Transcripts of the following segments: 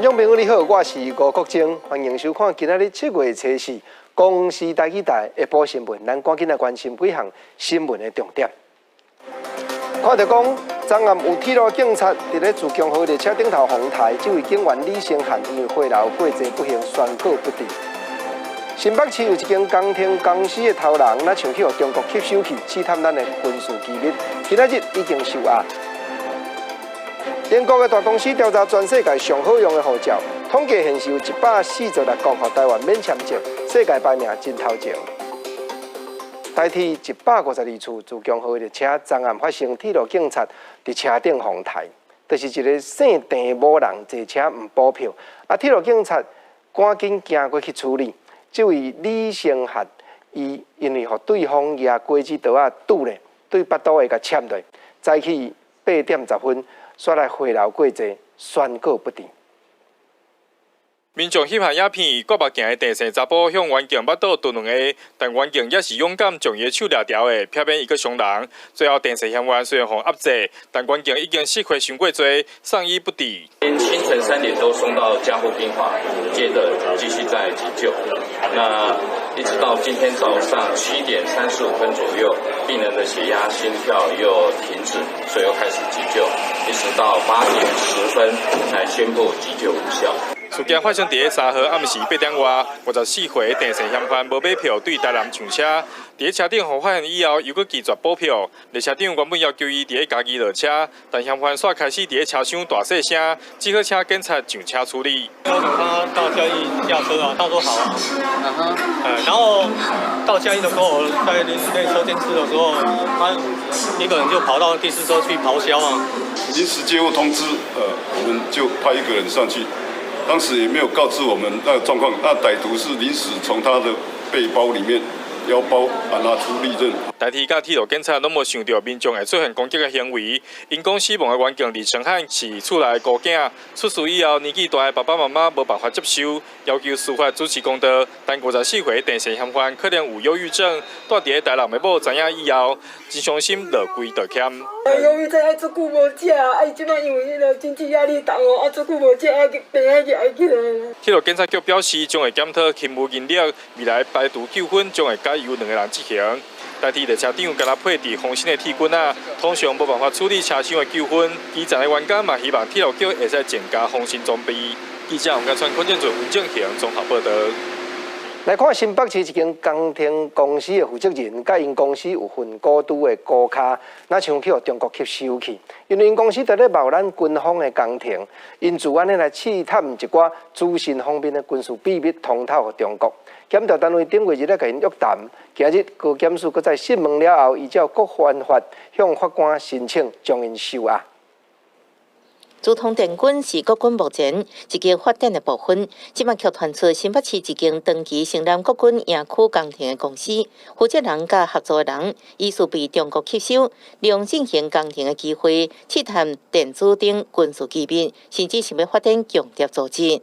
觀眾朋友你好，我是吳國楨，歡迎收看今仔日7月初四公視台語台下晡新聞。咱趕緊來關心幾項新聞的重點。看著講，昨暗有鐵路警察佇咧自強號列車頂頭予刣，這位警員李成漢因為血流過濟，不幸宣告不治。新北市有一間工程公司的頭人，若像去予中國吸收去，試探咱的軍事機密，今仔日已經受押。英國的大公司調查全世界上好用的護照，統計顯示有146國予台灣免簽證，世界排名真頭前。台鐵152處自強號列車昨暗發生鐵路警察佇車頂予刣，就是一个姓鄭某人坐車毋補票，啊，鐵路警察趕緊行過去處理。這位李成漢，伊因為予對方舉果子刀仔拄咧，對腹肚會共攕落，早起8點10分，煞來血流過濟，宣告不治。民眾翕下影片，割目鏡的鄭姓查埔向員警腹肚抡兩下，但員警也是勇敢將伊的手掠牢的，避免伊閣傷人。最後鄭姓嫌犯雖然予壓制，但員警已經失血傷過濟，送醫不治。清晨3點多送到加護病房，接着繼續再急救。那一直到今天早上7點35分左右，病人的血壓、心跳又停止，所以又開始急救，一直到8點10分才宣布急救無效。事件發生佇咧3號暗時8點外，54歲鄭姓嫌犯無買票對台南上車，佇咧車頂予發現以後，又閣拒絕補票。列車長原本要求伊佇咧家己落車，但嫌犯煞開始佇咧車廂大細聲，只好請警察上車處理。要求他到嘉義下車啊，他說好啊。然後到嘉義的時候，在列車電視的時候，他一個人就跑到第四車去咆哮啊。臨時接獲通知，我們就派一個人上去。當時也沒有告知我們那個狀況，那歹徒是臨時從他的背包裡面腰包啊拿出利刃。台鐵佮鐵路警察攏無想著民眾會出現攻擊的行為。𪜶講死亡的員警李成漢是厝內的孤囝，出事以後年紀大的爸爸媽媽無辦法接受，要求司法主持公道。但54歲鄭姓嫌犯可能有憂鬱症，蹛佇咧台南的某知影以後，真傷心落跪道歉。憂鬱症愛足久無食，啊伊這擺因為彼个經濟壓力大哦，啊足久無食，啊病啊壓起來。鐵路警察局表示，將會檢討勤務人力，未來排除糾紛將會改由兩個人執行。台鐵列車長敢若配置防身的鐵棍仔，通常無辦法處理車廂的糾紛。基層的員工嘛希望鐵路局會使增加防身裝備。記者黃家川、孔建柱、溫正賢綜合報道。來看新北市一間工程公司的負責人，佮𪜶公司有份股東的股跤，若像去予中國吸收去，因為𪜶公司佇咧冒咱軍方的工程，𪜶自按呢來試探一寡資訊方面的軍事秘密，通透予中國。檢調單位頂月日咧共𪜶約談，今日高檢署閣再訊問了後，依照國安法向法官申請將𪜶收押。資通電軍是國軍目前一個發展的部分，這擺卻傳出新北市一間長期承攬國軍營區工程的公司，負責人佮合作的人，疑似被中國吸收，利用進行工程的機會，試探電子等軍事機密，甚至想欲發展共諜組織。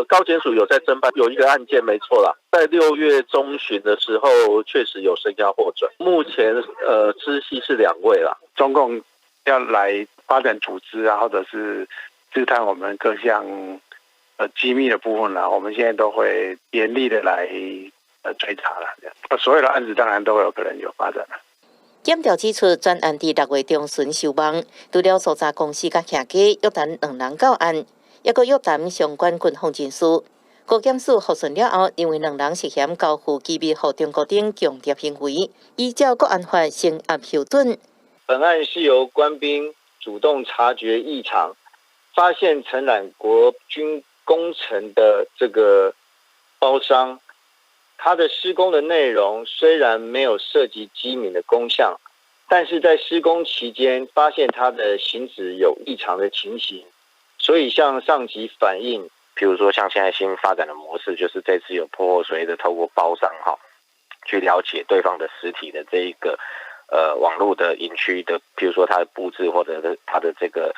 高檢署有在偵辦，有一個案件沒錯啦，在6月中旬的時候，確實有聲押獲准。目前知悉是兩位啦。中共要來發展組織啊，或者是試探我們各項機密的部分啦，我們現在都會嚴厲的來追查啦。所有的案子當然都有可能有發展啦。檢調指出，專案佇6月中旬收網，除了搜查公司佮徛家約談兩人到案，抑閣約談相關軍方人士。高檢署複訊了後，認為兩人涉嫌交付機密予中國等共諜行為，依照國安法聲押核准。本案是由官兵主動察覺異常，發現承攬國軍工程的這個包商，他的施工的內容雖然沒有涉及機敏的工項，但是在施工期間發現他的行止有異常的情形，所以向上級反映。譬如說，像現在新發展的模式，就是這次有破獲所謂的透過包商哈，去了解對方的實體的這一個網絡的營區的，譬如說它的佈置或者是它的這個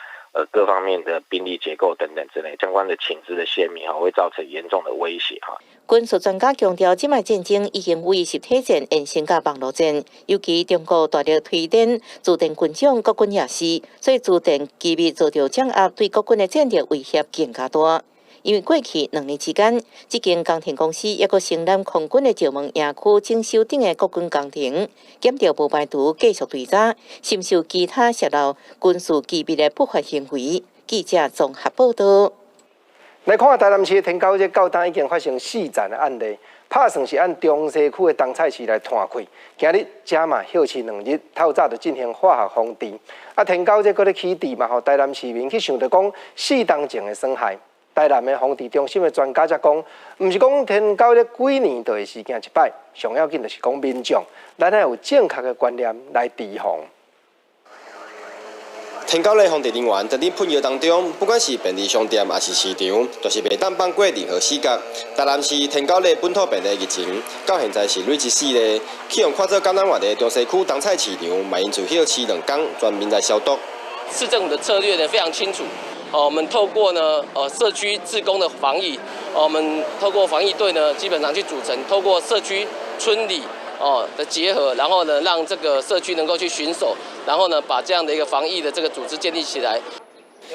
各方面的兵力結構等等之類相關的情資的洩密哈，會造成嚴重的威脅哈。軍事專家強調，這擺戰爭已經為實體戰延伸到網路戰，尤其中國大力推展自動軍種，國軍也是，所以自動機密遭著掌握，對國軍的戰略威脅更加大。因為過去2年之間，這間工程公司抑閣承攬空軍的石門營區整修等的國軍工程，檢著無排除繼續追查，是毋是有其他洩漏軍事機密的不法行為？記者綜合報道。來看台南市的天狗節到今已經發生四件的案例，拍算是按中西區的東菜市來攤開。今日遮嘛歇市2日，透早就進行化學防治。啊，天狗節閣咧起治嘛，予台南市民去想著講四冬前的損害。台南的防治中心的專家則講，毋是講天狗節幾年就會事件一擺，上要緊就是講民眾，咱愛有正確的觀念來預防。天狗的防治人員佇咧噴藥當中，不管是便利商店抑是市場，都是袂當放過任何死角。台南市天狗的本土病例疫情，到現在是累積四例，去予看做感染源的中西區東菜市場，嘛因就歇市2工，全面來消毒。市政府的策略呢非常清楚，哦，我們透過呢，社區志工的防疫，我們透過防疫隊呢，基本上去組成，透過社區村里的結合，然後呢，讓這個社區能夠去巡守，然後呢，把這樣的一個防疫的這個組織建立起來。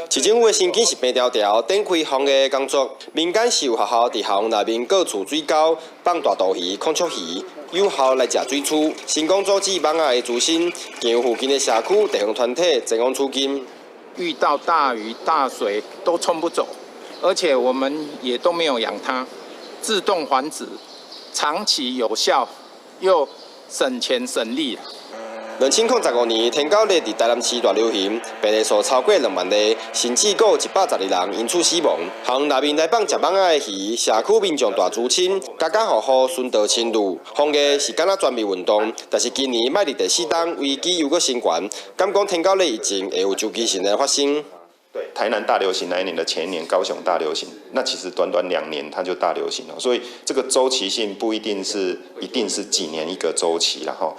市政府的神經是平條條，展開防疫工作。民間是有學校佇校園內面各處水溝放大肚魚、孔雀魚，有效來食水蛆。成功阻止蠓仔的滋生，更有附近的社區地方團體前往取金。遇到大雨大水都沖不走，而且我們也都沒有養它，自動繁殖，長期有效。又省錢省力。2015年，天狗熱佇台南市大流行，病例數超過2萬例，甚至閣有112人因此死亡。校園內面來放食蠓仔的魚，社區民眾大慈親，家家戶戶巡道清路，防疫是敢若全民運動。但是今年邁入第四冬，危機又閣升懸，敢講天狗熱疫情會有周期性的發生？對，台南大流行那一年的前一年，高雄大流行，那其實短短2年它就大流行了，所以這個週期性不一定是一定是幾年一個週期啦，哈，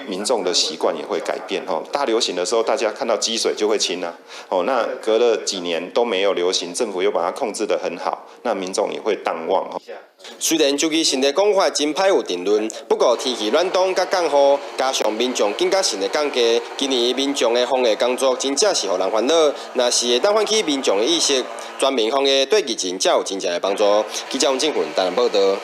民眾的習慣也會改變，哈，大流行的時候大家看到積水就會清啦，哦，那隔了幾年都沒有流行，政府又把它控制得很好，那民眾也會淡忘。雖然周期性的講法真歹有定論，不過天氣暖冬佮降雨，加上民眾警覺性的降低，今年民眾的防疫工作真正是予人煩惱。若是會當喚起民眾的意識，全民防疫對疫情才有真正的幫助。記者王振雲台南報道。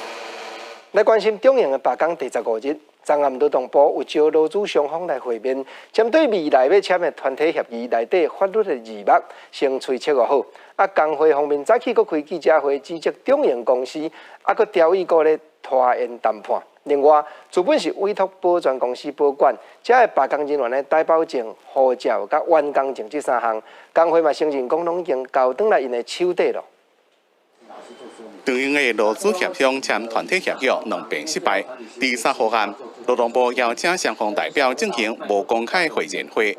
來關心中營的罷工第15日，昨暗勞動部有招勞資雙方來會面，針對未來欲簽的團體協議內底法律的字幕，先揣測好。啊，工會方面早起閣開記者會，指責中營公司啊，閣調議閣咧拖延談判。另外，資本是委託保全公司保管，遮的罷工人員的台胞證、護照佮員工證這三項，工會嘛承認講攏已經交轉來𪜶的手底咯。長榮的勞資協商簽團體協約兩遍失敗，第三號案，勞動部邀請雙方代表進行無公開會見會，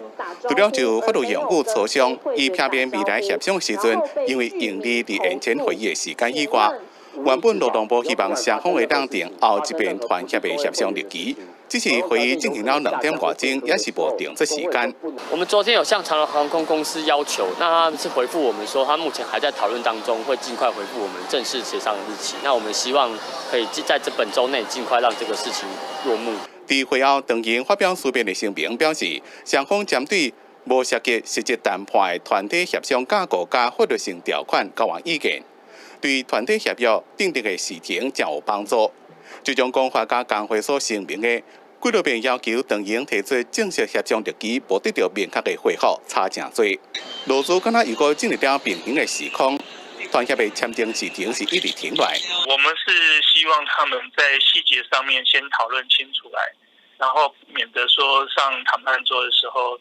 除了就法律用語磋商，以避免未來協商時陣，因為盈利佇延前會議的時間以外，原本勞動部希望雙方會當定後一遍團協的協商日期，只是會議進行了2點外鐘，也是無定出時間。我們昨天有向長榮航空公司要求，那他們是回復我們說，他目前還在討論當中，會盡快回復我們正式協商的日期。那我們希望可以在這本週內盡快讓這個事情落幕。佇會後，長榮發表書面的聲明，表示雙方針對無涉及實質談判的團體協商架構佮法律性條款交換意見，對團體協約訂定的時程誠有幫助。這種講法佮工會所聲明的幾落遍要求長榮提出正式協商日期，無得到明確的回覆，差誠濟。勞資敢若又閣進入了平行的時空，團協的簽訂時程是一直停落來。我們是希望他們在細節上面先討論清楚來，然後免得說上談判桌的時候，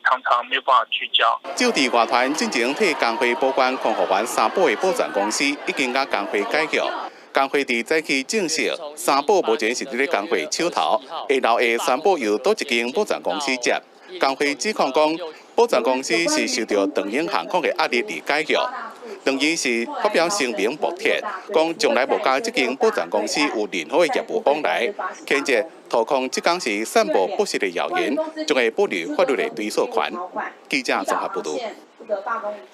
常常沒有辦法聚焦。就佇外團進前替工會保管空服員三寶的保全公司，已經佮工會解約。工會佇早起證實，三寶目前是佇咧工會手頭，下晝會宣布由佗一間保全公司接。工會指控講，保全公司是受著長榮航空的壓力而解約。長榮是發表聲明駁斥，講從來無佮這間保全公司有任何的業務往來，譴責掏空這工是散布不實的謠言，將會保留法律的追訴權。記者綜合報道。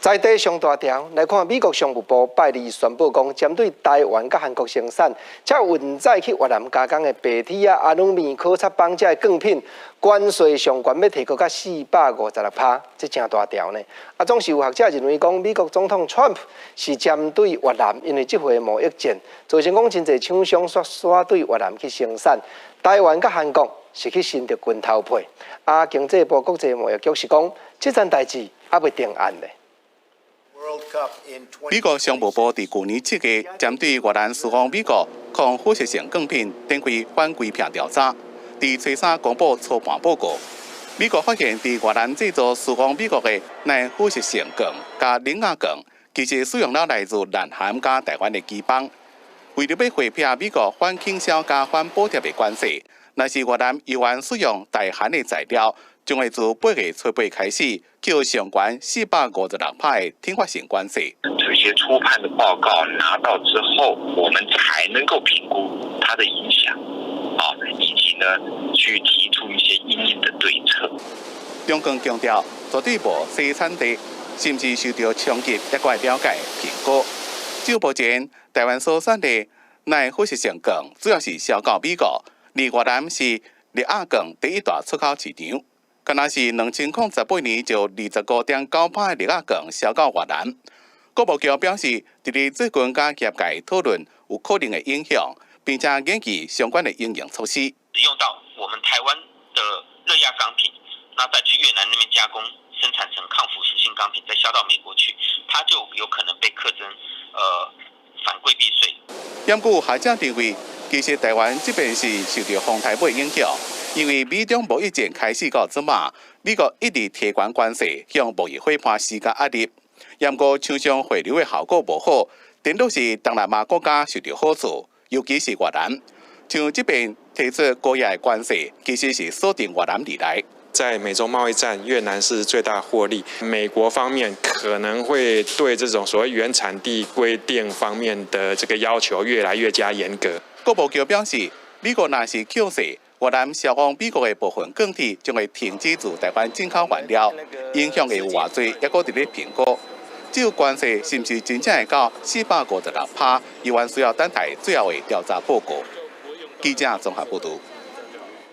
在地上大條來看，美國商務部拜二宣布講，針對台灣佮韓國生產，才運載去越南加工的白鐵仔、阿魯米考察棒這個鋼品，關稅上懸欲提高到456%，這誠大條呢。啊，總是有學者認為講，美國總統川普是針對越南，因為這回貿易戰，造成講真濟廠商煞煞對越南去生產，台灣佮韓國是去伸著拳頭皮。啊，經濟部國際貿易局是講，這件代誌猶未定案呢。美國商務部佇舊年7月，針對越南輸往美國抗腐蝕性鋼品展開反規避調查，佇初三公布初判報告。美國發現，佇越南製造輸往美國的耐腐蝕性鋼佮冷軋鋼，其實使用了來自南韓佮台灣的機邦。為著欲迴避美國反傾銷佮反補貼的關稅，若是越南猶原使用台韓的材料，將會自8月初8開始，扣上懸456%的懲罰性關稅。這些初判的報告拿到之後，我們才能夠評估它的影響，啊，以及呢，去提出一些因應的對策。中鋼強調，絕對無洗產地，甚至受著衝擊，也會了解評估。就目前，台灣所產的耐腐蝕性鋼主要是銷到美國，而越南是熱軋鋼第一大出口市場。敢若是2018年就25.9%的熱軋鋼銷到越南。國務局表示，佇咧最近佮業界討論有可能的影響，並且研究相關的應用措施。用到我們台灣的熱軋鋼品，那再去越南那邊加工生產成抗腐蝕性鋼品，再銷到美國去，它就有可能被課徵反規避稅。不過學者認為，其實台灣這邊是受著風颱尾影響，因為美中貿易戰開始到這馬，美國一直提懸關稅，向貿易夥伴施加壓力。毋過廠商回流的效果無好，顛倒是東南亞國家受著好處，尤其是越南。像這邊提出高額的關稅，其實是鎖定越南未來。在美中貿易戰，越南是最大獲利。美國方面可能會對這種所謂原產地規定方面的這個要求越來越加嚴格。國務局表示，美國若是扣稅，越南銷往美國的部分鋼鐵將會停止自台灣進口原料，影響會有偌濟，猶閣佇咧評估。這個關稅是毋是真正會到456%，猶原需要等待最後的調查報告。記者綜合報導。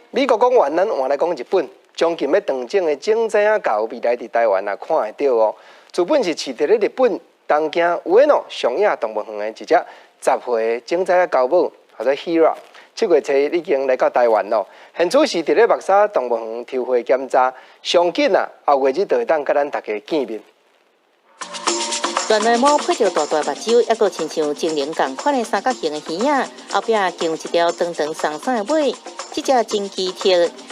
美國講完，咱換來講日本。將近欲斷種的腫指仔猴未來佇台灣也看會著哦。日本是飼佇咧日本東京上野上野動物園的一隻10歲腫指仔猴母，號做 Hira。7月初一已經來到台灣咯。現此時佇咧木柵動物園抽血檢查，上緊啊，後月日就會當佮咱大家見面。原來貓配著大大目睭，猶閣親像精靈仝款的三角形的耳仔，後壁長一條長長鬆鬆的尾。這隻真奇特，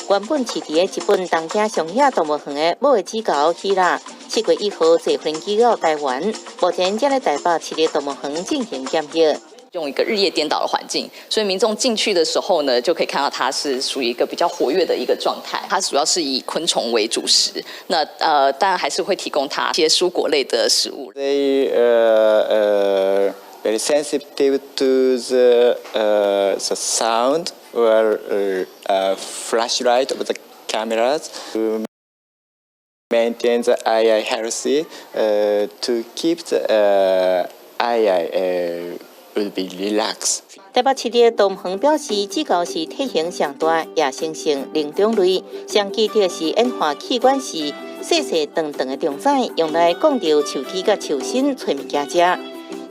原本飼佇咧日本東京上野動物園的母的子猴希拉，7月1號坐飛機到台灣，目前正佇台北市立動物園進行檢疫。用一個日夜顛倒的環境，所以民眾進去的時候呢，就可以看到它是屬於一個比較活躍的一個狀態。它主要是以昆蟲為主食，那當然還是會提供它一些蔬果類的食物。 They are very sensitive to the sound or flashlight of the cameras. To maintain the aye-aye healthy, to keep the aye-aye will be relaxed. 台北市立動物園表示，子猴是體型上大、野生性靈長類，上記得是演化器官是細細長長的蟲仔，用來摃著樹枝佮樹身揣物件食。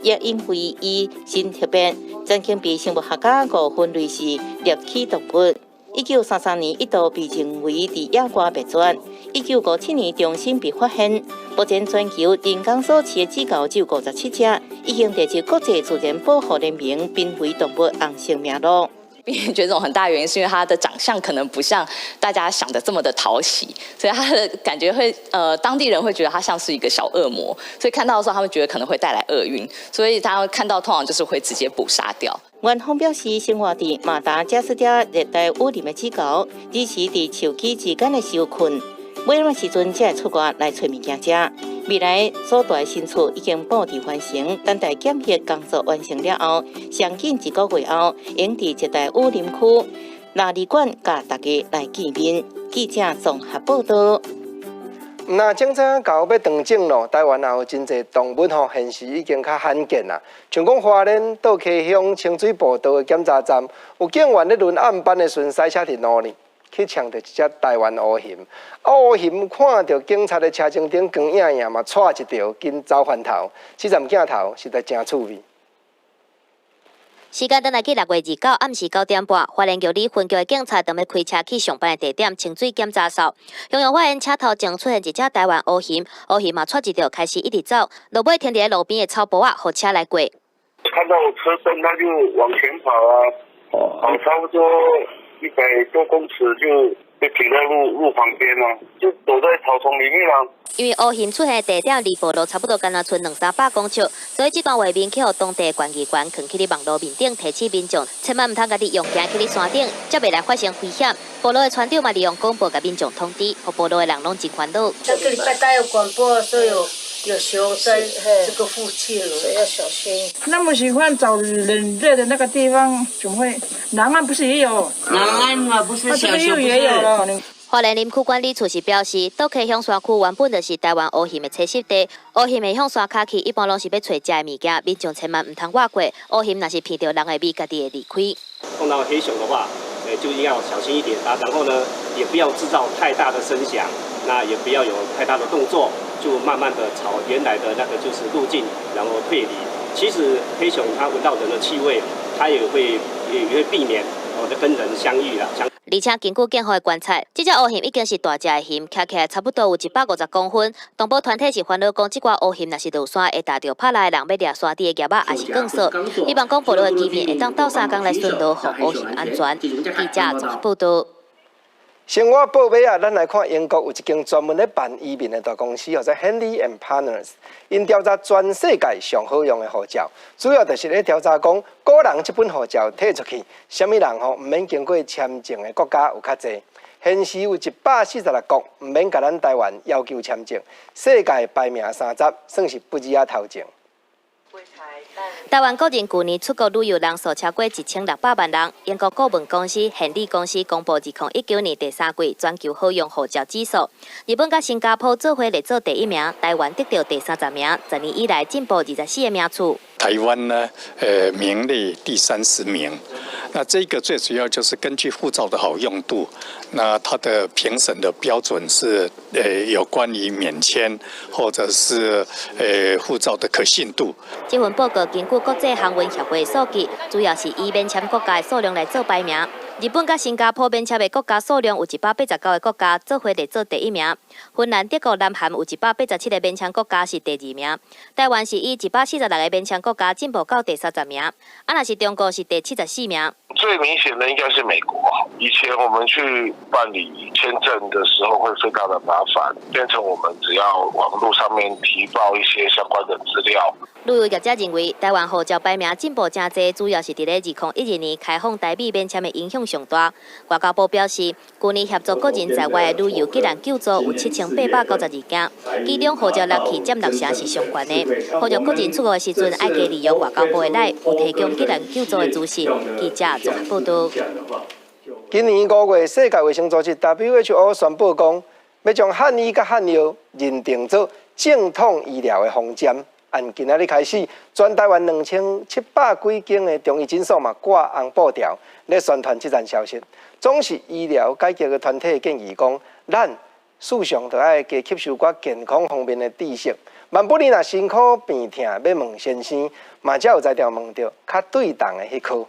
也因為伊真特別，曾經被生物學家誤分類是齧齒動物。1933年一度被認為佇野外滅絕。1957年重新被發現。目前全球人工所飼的子猴只有57隻，已經列入國際自然保護聯盟瀕危動物紅色名錄。瀕危絕種很大原因是因為它的長相可能不像大家想的這麼的討喜，所以它的感覺會當地人會覺得它像是一個小惡魔，所以看到的時候他們覺得可能會帶來厄運，所以他看到通常就是會直接捕殺掉。園方表示，生活佇馬達加斯加熱帶雨林的子猴，只是佇樹枝之間的受困，尾晚時陣才會出外來揣物件食。未來所住的新厝已經布置完成，等待檢疫工作完成了後，上緊一個月後，會佇熱帶雨林區臘二館佮大家來見面。記者綜合報導。若種仔猴欲斷種咯，台灣也有真濟動物吼，現時已經較罕見啦。像講花蓮倒溪鄉清水步道的檢查站，有警員咧輪暗班的時陣，駛車佇路呢，去撞著一隻台灣烏熊。啊，烏熊看著警察的車前燈光影影嘛，掣一著，緊走翻頭。這站鏡頭實在誠趣味。時間轉來去6月29暗時9點半，花蓮玉里分局的警察當欲開車去上班的地點清水檢查所，雄雄發現車頭前出現一隻台灣烏熊，烏熊嘛掣一著開始一直走，落尾停佇咧路邊的草埔仔，予車來過。看到車燈，他就往前跑啊，跑差不多100多公尺就停在路旁邊了，就躲在草叢裡面了。因為烏熊出現的地點離埔路差不多干焦賰兩三百公尺，所以這段畫面去予當地縣議員囥去咧網路面頂提醒民眾，千萬毋通家己用行去咧山頂，才袂來發生危險。部落的村長嘛利用廣播共民眾通知，予部落的人攏真煩惱。上個禮拜他有廣播說有熊在這個附近，所以要小心。那麼喜歡找冷熱的那個地方，怎麼會？南安不是也有？南安嘛不是小熊也有了。花蓮林區管理處是表示，倒溪鄉山區原本就是台灣烏熊的棲息地，烏熊會向山跤去，一般攏是欲揣食的物件，民眾千萬毋通倚過。烏熊若是聞著人的味，家己會離開。碰到黑熊的話，就要小心一點啊，然後呢，也不要製造太大的聲響，那也不要有太大的動作，就慢慢的朝原來的那個就是路徑，然後退離。其實黑熊它聞到人的氣味，它也會避免哦跟人相遇啦。而且根據警方的觀察，這隻烏熊已經是大隻的熊，騎起來差不多有150公分。動保團體是煩惱講，這寡烏熊若是落山會踏著拍來的人欲掠山頂的葉仔，抑是鋼索。希望講部落的居民會當鬥相共來巡邏，予烏熊安全。記者綜合報道。生活報尾啊，咱來看英國有一間專門咧辦移民的大公司，號做 Henley and Partners。𪜶調查全世界上好用的護照，主要就是咧調查講，個人這本護照提出去，啥物人吼毋免經過簽證的國家有較濟。現時有146國毋免共咱台灣要求簽證，世界排名30，算是不止仔頭前。台灣個人舊年出國旅遊人數超過1600萬人。英國顧問公司亨利公司公布2019年第三季全球好用護照指數，日本佮新加坡做伙列做第一名，台灣得著第30名，10年以來進步24個名次。台灣呢，名列第30名。那這個最主要就是根據護照的好用度，那它的評審的標準是，有關於免簽或者是，護照的可信度。這份報告根據國際航運協會數據，主要是以免簽國家的數量來做排名。日本佮新加坡免簽的國家數量有189個國家，做伙列做第一名。芬蘭、德國、南韓有187個免簽國家是第二名。台灣是以146個免簽國家進步到第30名。啊，若是中國是第74名。最明顯的應該是美國。以前我們去辦理簽證的時候會非常的麻煩，變成我們只要網絡上面提報一些相關的資料。旅遊業者認為，台灣護照排名進步誠濟，主要是佇咧2012年開放台美免簽的影響上大。外交部表示，舊年協助國人在外的旅遊急難救助有7892件，其中護照落去佔六成是上懸的。呼籲國人出國的時陣，愛加利用外交部的 LINE，有提供急難救助的資訊。記者綜合報道。今年5月，世界衛生組織 WHO 宣布講，欲將漢醫佮漢藥認定做正統醫療的方針。按今仔日開始，全台灣2700幾間的中醫診所嘛掛紅布條咧宣傳這層消息。總是醫療改革的團體建議講，咱事實上著愛加吸收寡健康方面的知識。萬不利若身軀病疼，欲問先生，嘛才有才調問著較對同的彼科。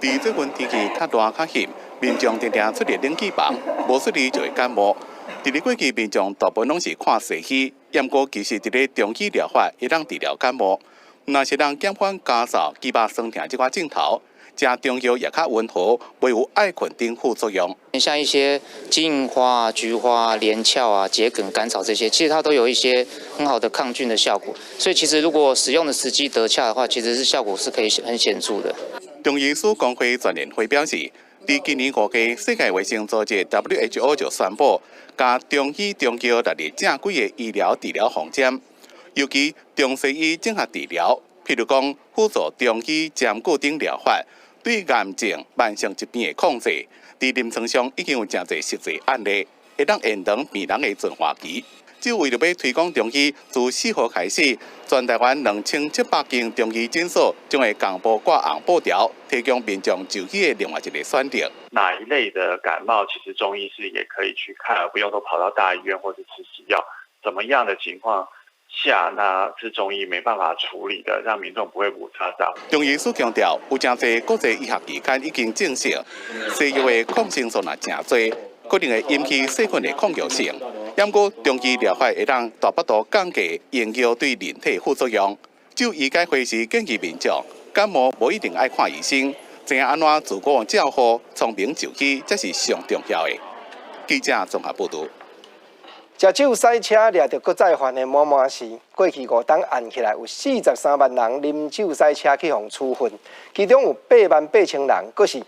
佇最近天氣較熱較翕，民眾定定出入冷氣房，無注意就會感冒。佇咧過去，民眾大部分攏是看西醫，毋過其實佇咧中醫療法會當治療感冒。若是人減緩咳嗽、肌肉酸疼這款症頭，食中藥也較溫和，袂有愛睏等副作用。像一些金銀花、菊花、連翹啊、桔梗、甘草這些，其實它都有一些很好的抗菌的效果。所以其實如果使用的時機得恰的話，其實是效果是可以很顯著的。中醫師公會全聯會表示，佇今年5月，世界衛生組織 WHO 就宣布，將中醫中藥納入正規的醫療治療方針，尤其中西醫整合治療，譬如講輔助中醫針灸等療法，對癌症、慢性疾病的控制，佇臨床上已經有誠濟實際案例，會當延長病人的存活期。就為著欲推廣中醫，自4號開始，全台灣2700間中醫診所將會公布掛紅布條，提供民眾就醫的另外一個選擇。哪一類的感冒，其實中醫師也可以去看，而不用都跑到大醫院或者吃西藥。怎麼樣的情況下，那是中醫沒辦法處理的，讓民眾不會霧煞煞。中醫師強調，有誠濟國際醫學期刊已經證實，西藥的抗生素若誠濟，可能會引起細菌的抗藥性。毋過中醫療法會當大幅度降低用藥對人體副作用。就醫界會時建議民眾，感冒無一定愛看醫生，知影按怎自我照護、聰明就醫，才是上重要的。記者綜合報導。食酒駛車掠著閣再犯的滿滿是，過去5冬按起來有43萬人啉酒駛車去予處分，其中有8萬8千人，閣是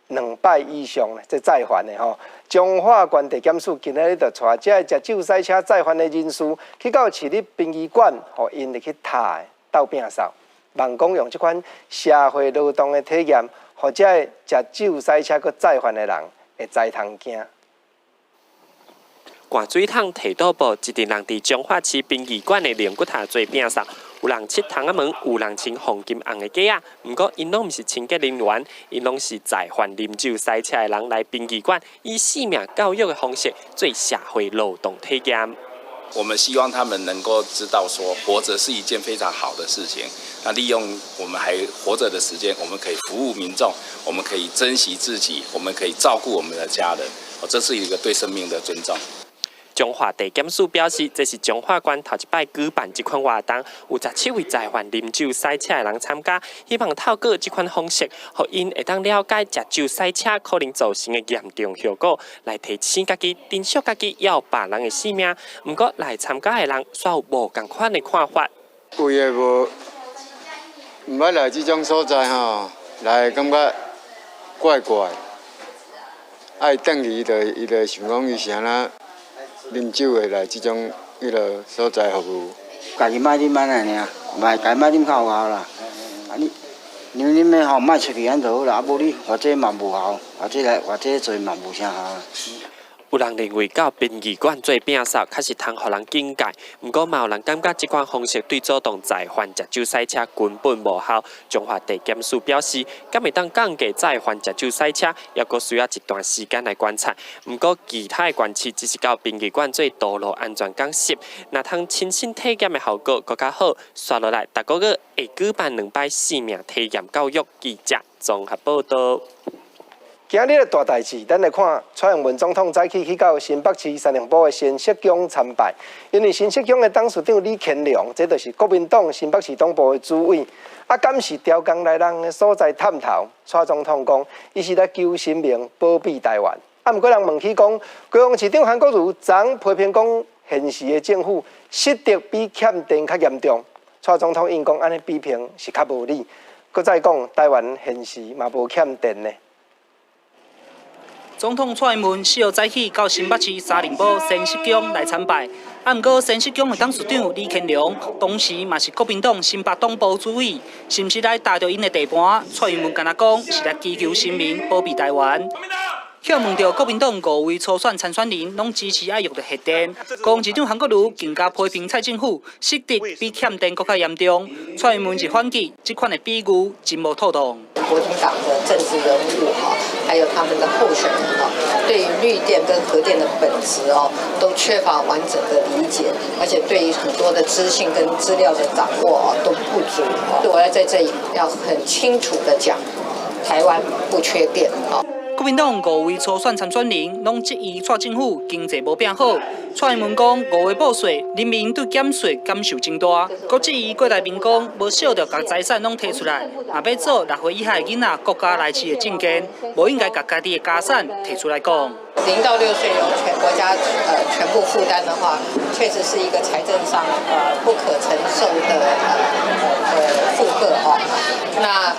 兩擺以上這再犯的吼。彰化縣地檢署今仔日就帶這个食酒駛車再犯的人士去到市立殯儀館，予𪜶入去塔鬥摒掃，望講用這款社會勞動的體驗，予這个食酒駛車閣再犯的人會知通驚。掛水桶提桌布，一陣人佇彰化市殯儀館的靈骨塔做摒掃，有人拭窗仔門，有人穿黃金紅的鞋仔。毋過，𪜶攏毋是清潔人員，𪜶攏是再犯啉酒駛車的人來殯儀館，以生命教育的方式做社會勞動體驗。我們希望他們能夠知道，說活着是一件非常好的事情。那利用我們還活着的時間，我們可以服務民眾，我們可以珍惜自己，我們可以照顧我們的家人。這是一個對生命的尊重。彰化地檢署表示，這是彰化縣頭一擺舉辦這款活動，有17位再犯啉酒駛車的人參加，希望透過這款方式，予𪜶會當了解食酒駛車可能造成的嚴重後果，來提醒家己珍惜家己，猶有別人的性命。毋過來參加的人，煞有無仝款的看法。有的無，毋捌來這種所在吼，來感覺怪怪，愛轉去伊就想講伊是按怎。啉酒會來這種彼个所在服務。家己莫啉按呢爾，莫家己莫啉較有效啦。啊你啉啉的吼，莫出去按就好啦。啊無你或者嘛無效，或者做嘛無啥效。有人認為到殯儀館做摒掃，確實通予人警戒。毋過嘛有人感覺這款方式對阻擋再犯食酒駛車根本無效。彰化地檢署表示，敢會當降低再犯食酒駛車，猶閣需要一段時間來觀察。毋過其他的縣市只是到殯儀館做道路安全講習，若通親身體驗的效果閣較好。紲落來，逐个月會舉辦兩擺生命體驗教育。記者綜合報導。今日的大代誌，咱來看蔡英文總統早起去到新北市三重埔的新社宮參拜，因為新社宮的董事長李乾龍，這就是國民黨新北市黨部的主委，啊，敢是調工來人的所在探頭。蔡總統講，伊是來求神明保庇台灣。啊，毋過人問起講，高雄市長韓國瑜昨批評講，現時的政府失德比欠電較嚴重。蔡總統應講，按呢批評是較無理。閣再講，台灣現時嘛無欠電呢。總統蔡英文4號早起到新北市三重埔仙石宮來參拜，啊，毋過仙石宮的董事長李乾龍，同時嘛是國民黨新北黨部主委，是毋是來踏著𪜶的地盤？蔡英文敢若講是來祈求神明保庇台灣。予問著國民黨五位初選參選人攏支持愛用著核電，高雄市長韓國瑜更加批評蔡政府失德比欠電閣較嚴重。蔡英文是反擊，這款的比喻真無妥當。國民黨的政治人物哈，還有他們的候選人哦，對於綠電跟核電的本質哦，都缺乏完整的理解，而且對於很多的資訊跟資料的掌握哦都不足。我要在這裡要很清楚的講，台灣不缺電啊。國民黨五位初選參選人攏質疑蔡政府經濟無變好。蔡英文講5月報稅，人民對減稅感受真大。閣質疑郭台銘講無惜著共財產攏提出來，若欲做6歲以下的囡仔國家來飼的政見，無應該共家己的家產提出來講。0到6歲由全國家全部負擔的話，確實是一個財政上不可承受的負荷哦。那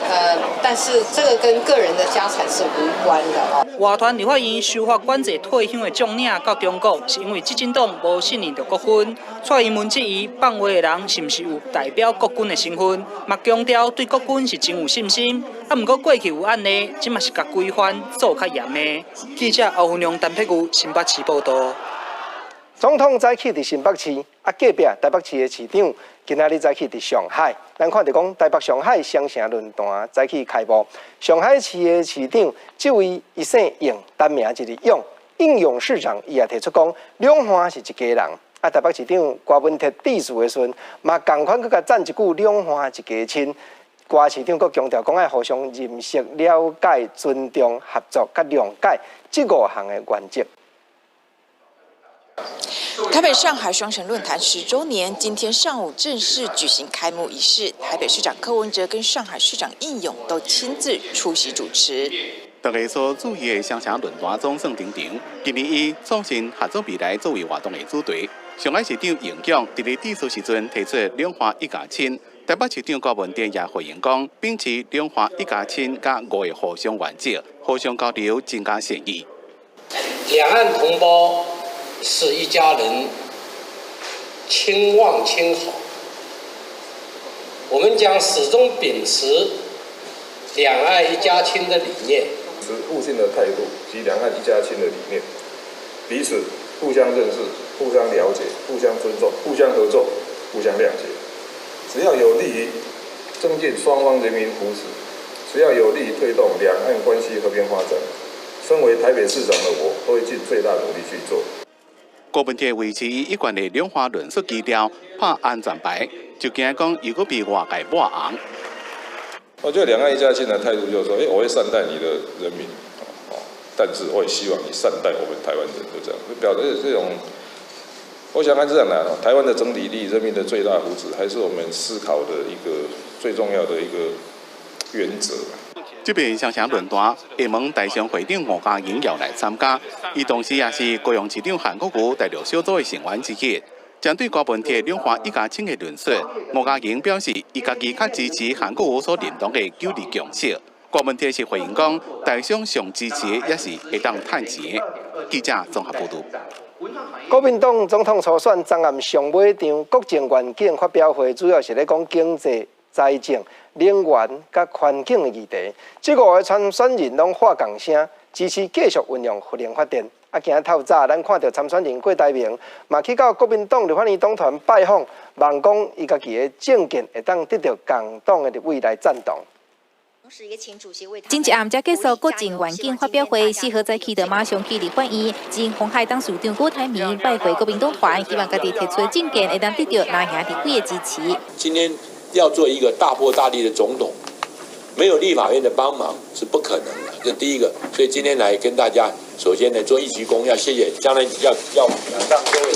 但是。是這個跟個人的家產是無關的哦。外團立法院修法管制退休的將領到中國，是因為執政黨無信任著國軍。蔡英文質疑放話的人是毋是有代表國軍的身份，嘛強調對國軍是真有信心。啊，毋過過去有案例，這嘛是共規範做較嚴的。記者歐文良、陳佩玉新北市報道。總統早起佇新北市，啊隔壁台北市的市長今仔日早起佇上海。咱看著講台北上海雙城論壇早起開幕，上海市的市長這位伊姓應，單名一個勇，應勇市長伊也提出講，兩岸是一家人。啊，台北市長郭文鐵致辭的時陣，嘛仝款閣共讚一句兩岸一家親。郭市長閣強調講愛互相認識、了解、尊重、合作、佮諒解這五項的原則。台北上海雙城論壇10週年，今天上午正式舉行開幕儀式。台北市長柯文哲跟上海市長應勇都親自出席主持。大家所注意的雙城論壇總算登場，今年以創新合作未來作為活動的主題。上海市長應勇佇咧致辭時陣提出兩岸一家親，台北市長郭文哲也回應講，秉持兩岸一家親佮五個互相原則，互相交流增加善意。兩岸同胞是一家人，親望親好。我們將始終秉持兩岸一家親的理念，持互信的態度及兩岸一家親的理念，彼此互相認識、互相了解、互相尊重、互相合作、互相諒解。只要有利於增進雙方人民福祉，只要有利於推動兩岸關係和平發展，身為台北市長的我，都會盡最大努力去做。郭文哲維持一貫的兩岸論述基調，拍安全牌，就驚講又閣被外界抹紅。我覺得兩岸一家親的態度就是說，欸，我會善待你的人民，但是我也希望你善待我們台灣人，就這樣，就表達這種。我想看這樣來，台灣的整體利益、人民的最大福祉，還是我們思考的一個最重要的一個原則。這邊雙城論壇，廈門台商會長吳嘉瑩也來參加，伊同時也是高雄市長韓國瑜大陸小組的成員之一。針對郭文鐵兩岸一家親的論述，吳嘉瑩表示，伊家己較支持韓國瑜所認同的九二共識。郭文鐵是回應講，台商上支持的也是會當趁錢。記者綜合報導。國民黨總統初選昨暗上尾場國政願景發表會，主要是咧講經濟、財政、能源佮環境的議題。這五个參選人攏喊仝聲，支持繼續運用核能發電。啊，今仔透早，咱看著參選人郭台銘嘛去到國民黨立法院黨團拜訪，望講伊家己的政見會當得著共黨的立委來贊同。前一暗才結束國政願景發表會，4號早起就馬上去立法院，前鴻海董事長郭台銘拜會國民黨團，希望家己提出的政見會當得著藍營立委的支持。今天要做一個大破大立的總統，沒有立法院的幫忙是不可能的。這第一個，所以今天來跟大家，首先呢做一鞠躬，要謝謝，將來要讓各位。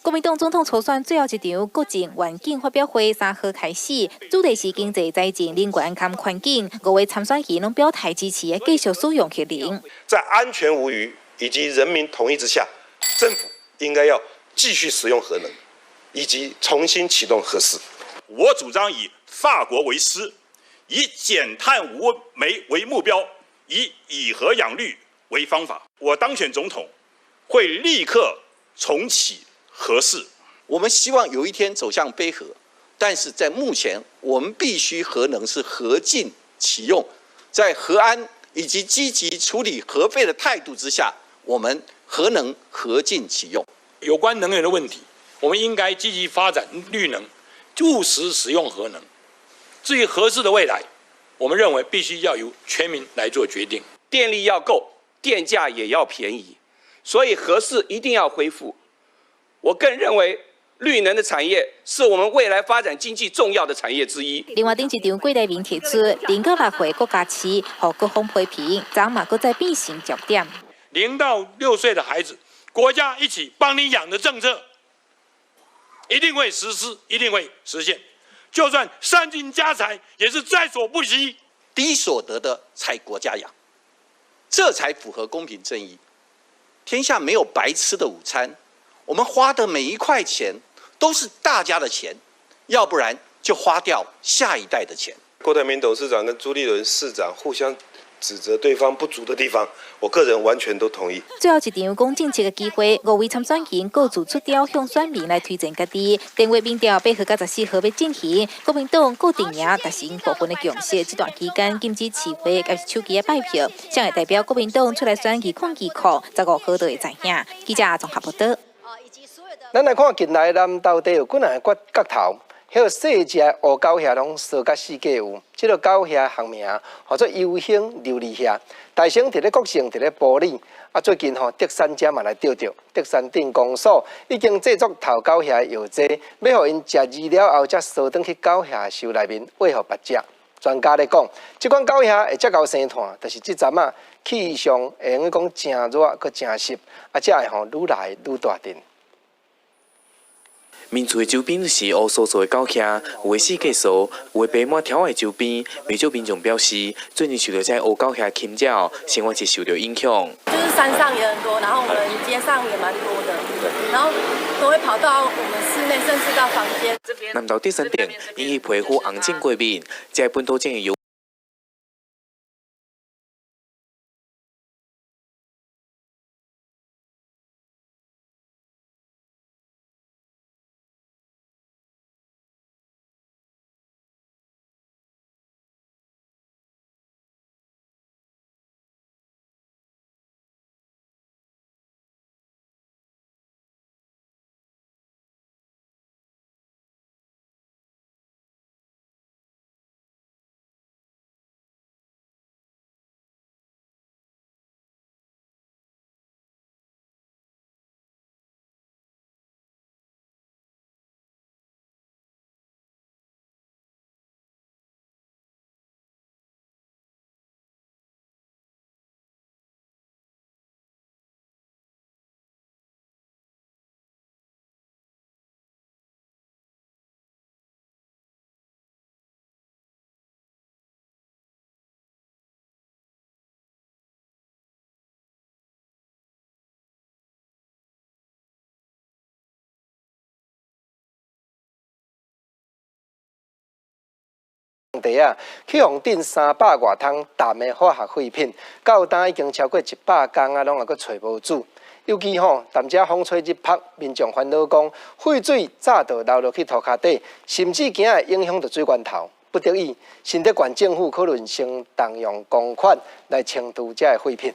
國民黨總統初選最後一場國政願景發表會3號開始，主題是經濟、財政、能源佮環境。五位參選人攏表態支持，繼續使用核能。在安全無虞以及人民同意之下，政府應該要繼續使用核能，以及重新啟動核四。我主張以法國為師，以減碳無煤為目標，以以核養綠為方法。我當選總統，會立刻重啟核四。我們希望有一天走向非核，但是在目前，我們必須核能是核盡啟用，在核安以及積極處理核廢的態度之下，我們核能核盡啟用。有關能源的問題，我們應該積極發展綠能，務實使用核能。至於核四的未來，我們認為必須要由全民來做決定。電力要夠，電價也要便宜，所以核四一定要恢復。我更認為綠能的產業是我們未來發展經濟重要的產業之一。另外，頂一場郭台銘提出0到6歲國家飼，予各方批評，昨嘛閣再變成焦點。0到6歲的孩子，國家一起幫你養的政策，一定會實施，一定會實現。就算散盡家財，也是在所不惜。低所得的才國家養，這才符合公平正義。天下沒有白吃的午餐。我們花的每一塊錢都是大家的錢，要不然就花掉下一代的錢。郭台銘董事長跟朱立倫市長互相指責對方不足的地方，我個人完全都同意。最後一場講政策的機會，五位參選人各自出招向選民來推薦家己。電話民調8號到14號欲進行，國民黨各陣營達成部分的共識。這段期間禁止市會抑是手機的拜票，誰會代表國民黨出來選2022、15號就會知影。記者綜合報導。咱來看近來南投地有幾若個角頭。彼个細隻烏狗蟻攏趖甲四界有，這个狗蟻學名號做疣胸琉璃蟻，大生佇咧國姓，佇咧埔里。啊，最近吼，竹山遮嘛來著著，竹山鎮公所已經製作投狗蟻的藥劑，欲予𪜶食魚了後，才趖轉去狗蟻箱內面餵予別隻。專家咧講，這款狗蟻會遮𠢕生炭，就是這陣仔氣象會用講誠熱閣誠濕，啊，才會吼愈來愈大陣。民厝的周邊是烏趖趖的狗蟻，有的四界趖，有的爬滿柱仔的周邊。不少民眾表示，最近受著這烏狗蟻侵擾，生活是受著影響。就是山上也很多，然後我們街上也蠻多的，然後都會跑到我們室內，甚至到房間。南投竹山鎮因為皮膚紅疹過敏，這本土種的油。地啊，去予擲300外桶氮的化學廢品，到今已經超過100工啊，攏猶閣揣無主。尤其吼，踮遮風吹日曝，民眾煩惱講，廢水早就流落去塗跤底，甚至驚會影響著水源頭。不得已，新竹縣政府可能先動用公款來清除這个廢品。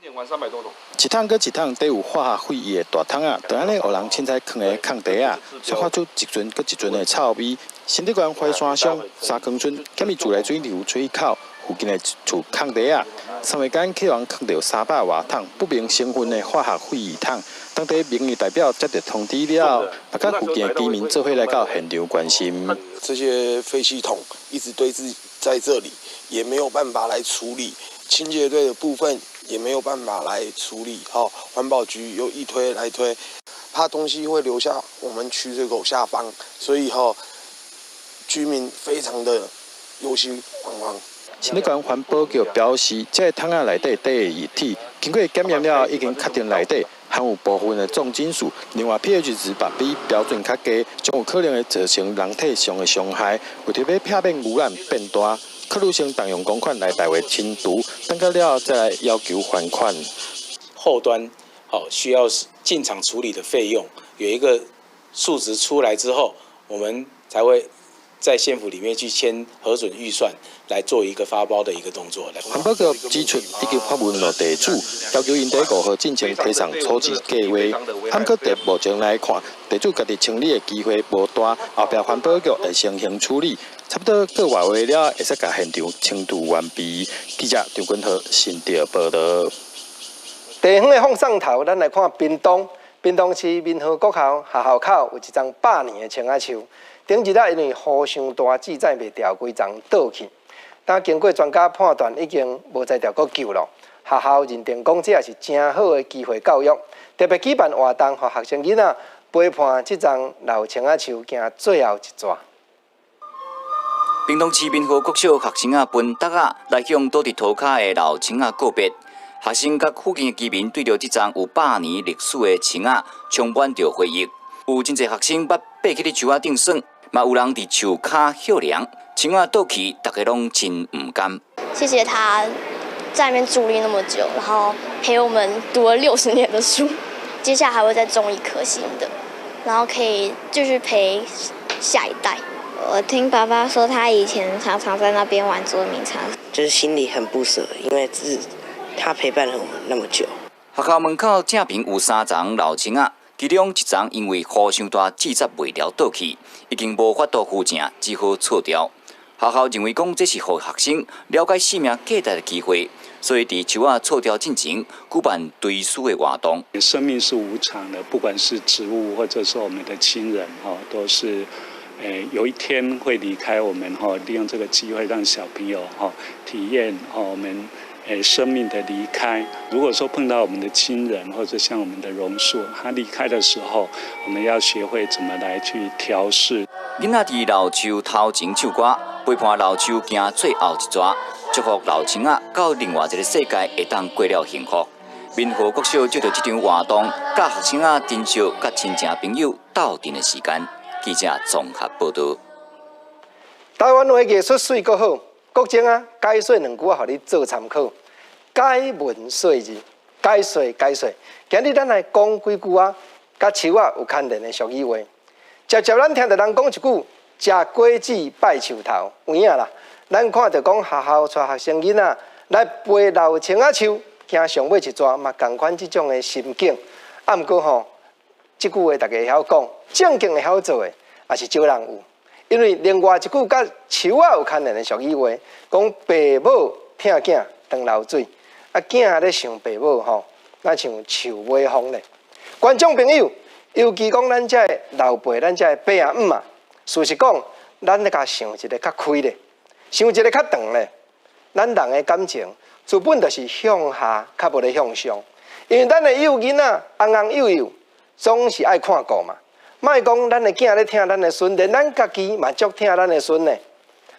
一桶閣一桶底有化學廢液的大桶仔，就按呢予人凊彩囥佇空地仔，散發出一陣閣一陣的臭味。新竹縣淮山鄉沙坑村，欠伊自來水流出口附近的一處空地仔，3月間去予人囥著300外桶不明成分的化學廢液桶。當地民意代表接到通知了後，也佮附近的居民做伙來到現場關心。這些廢棄桶一直堆置在這裡，也沒有辦法來處理。清潔隊的部分也沒有辦法來處理，哈，環保局又一推來推，怕東西會留下我們取水口下方，所以哈，居民非常的憂心匡匡。新竹縣環保局表示，這个桶仔內底底的液體，經過檢驗了後，已經確定內底含有部分的重金屬，另外 pH 值嘛比標準較低，將有可能會造成人體上的傷害。為著欲避免污染變大，考慮先動用公款來代為清除，等到了後再來要求還款。後端需要進場處理的費用有一個數值出來之後，我們才會在縣府裡面去簽核准預算，來做一個發包的一個動作。環保局指出，已經發文予地主，要求𪜶佇5號進前提送處置計劃。毋過佇目前來看，地主家己清理的機會無大，後壁環保局會先行處理，差不多個外月了，會使共現場清除完畢。記者張君豪新竹報導。地方的放送頭，咱來看屏東，屏東市民和國校學校口有一叢100年的青仔樹。頂日仔因為雨傷大，志在袂牢，規叢倒去。但經過專家判斷，已經無才調閣救咯。學校認定講，這也是誠好的機會教育，特別舉辦活動，予學生囡仔陪伴這叢老青仔樹行最後一逝。屏東市民和國小學生仔分搭仔來向倒佇塗跤的老青仔告別。學生佮附近的居民對著這叢有100年歷史的青仔充滿著回憶。有真濟學生捌爬去佇樹仔頂耍，嘛有人佇樹跤歇涼，樹仔倒去，大家攏真毋甘。謝謝他在那邊佇立那麼久，然後陪我們讀了60年的書，接下來還會再種一棵新的，然後可以繼續陪下一代。我聽爸爸說，他以前常常在那邊玩捉迷藏，就是心裡很不捨，因為是他陪伴了我們那麼久。學校門口正爿有三叢老樹仔，其中一叢因為雨傷大，枝節袂牢倒去，已經無法度扶正，只好銼掉。學校認為講這是予學生了解生命價值的機會，所以佇樹仔銼掉進前舉辦追思的活動。生命是無常的，不管是植物或者是我們的親人，哈，都是有一天會離開我們，哈，利用這個機會讓小朋友，哈，體驗，我們生命的離開。如果說碰到我們的親人或者像我們的榕樹，他離開的時候，我們要學會怎麼來去調適。囡仔佇老樹頭前唱歌，陪伴老樹行最後一逝，祝福老樹仔到另外一個世界會當過了幸福。民和國小藉著這場活動，教學生仔珍惜佮親情朋友鬥陣的時間。記者綜合報道。台灣話藝術媠閣好，國政啊，解說兩句仔，予你做參考。解文說字，解說解說。今日咱來講幾句仔，佮樹仔有牽連的俗語話。常常咱聽著人講一句：食果子拜樹頭，有影啦。咱看著講學校帶學生囡仔來陪老樹仔樹，行上尾一逝嘛，仝款這種的心境。啊，毋過吼，這句話大家會曉講，正經會曉做的，也是少人有。因為另外一句佮樹仔有牽連的俗語話，講爸母疼囝當流水，啊囝咧想爸母吼，若像樹尾風咧。觀眾朋友，尤其講咱這个老輩，咱這个爸仔姆啊，事實講，咱咧共想一个較開咧，想一个較長咧。咱人的感情，基本就是向下，較無咧向上。因為咱的幼囡仔，尪尪幼幼，總是愛看顧嘛。莫講咱的囝咧疼咱的孫，連咱家己嘛足疼咱的孫呢。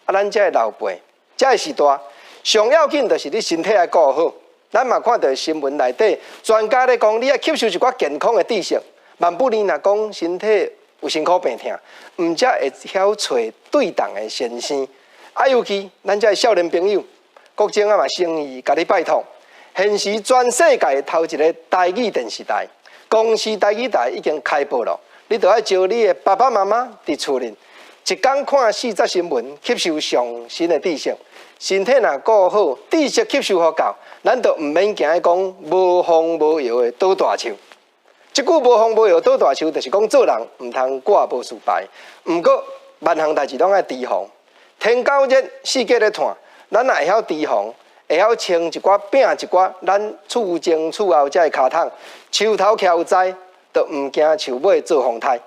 啊，咱這个老輩，這个時代，上要緊就是你身體愛顧好。咱嘛看著新聞內底，專家咧講，你愛吸收一寡健康的知識。萬不利若講身體有辛苦病痛，毋才會曉揣對當的先生。啊，尤其咱這个少年朋友，國政啊嘛誠意共你拜託。現時全世界頭一个台語電視台，公視台語台已經開播了。你著愛招你的爸爸媽媽佇厝裡，一工看四則新聞，吸收上新的知識。身體若顧好，知識吸收予夠，咱就毋免驚講無風無搖的倒大樹。這句無風無搖倒大樹，就是講做人毋通掛無事牌。毋過萬項代誌攏愛提防。天狗熱，四界咧湠，咱若會曉提防，會曉穿一寡摒一寡，咱厝前厝後才會跤桶，樹頭徛有知，就毋驚樹尾做風颱。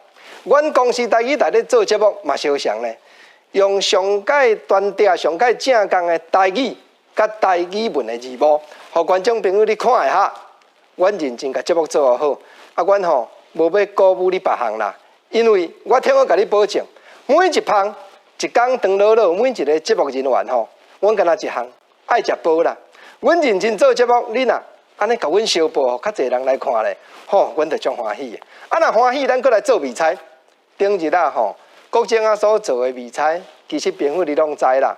阮公視台語台咧做節目嘛相像咧，用上蓋端正、上蓋正宗的台語佮台語文的字幕，予觀眾朋友你看會下。阮認真共節目做好，啊，阮吼無欲鼓舞你別項啦，因為我聽我共你保證，每一芳一工長老老，每一个節目人員吼，阮敢若一項愛食飽啦。阮認真做節目，你若按呢共阮相報，予較濟人來看咧，吼，阮就足歡喜的。啊，若歡喜，咱閣來做未猜。頂日啊吼，國政啊所做的未猜，其實朋友你攏知啦。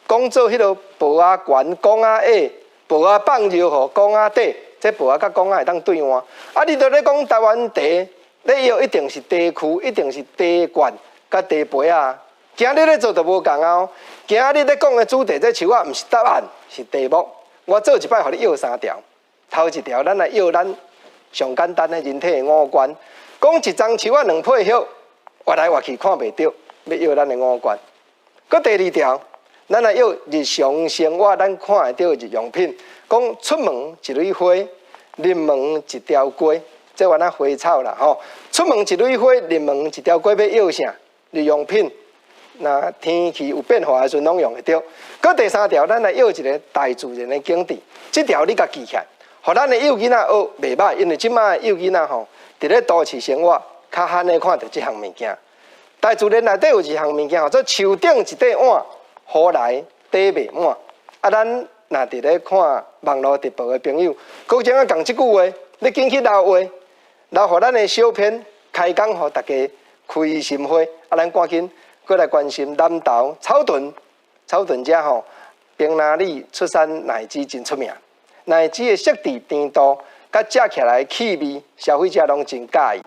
講做彼个菢仔懸，公仔矮，菢仔放尿予公仔短，這菢仔佮公仔會當對換。啊，你著咧講台灣茶，你藥一定是茶區，一定是茶罐佮茶杯仔。今日咧做就無仝啊！今日咧講的主題，這樹仔毋是答案，是題目。我做一擺，予你藥三條。頭一條，咱來藥咱上簡單的人體的五官。講一叢樹仔兩片葉，活來活去看袂著，欲藥咱的五官。閣第二條，咱來藥日常生活咱看會著的日用品。講出門一蕊花，入門一條街，這原來花草啦吼。出門一蕊花，入門一條街，欲藥啥？日用品。若天氣有變化的時陣，攏用會著。閣第三條，咱來藥一个大自然的景致，這條你共記起來，予咱的幼囡仔學袂䆀，因為這擺的幼囡仔吼，佇咧都市生活較罕會看著這項物件。大自然內底有一項物件，叫做樹頂一塊碗，雨來底袂滿。啊，咱若佇咧看網路直播的朋友，閣怎啊講這句話？你緊去留話，留予咱的小編開講，予大家開心花。啊，咱趕緊閣來關心南投草屯，草屯遮吼，槟榔里出產奶子真出名，奶子的色澤甜度，佮食起來氣味，消費者攏真佮意。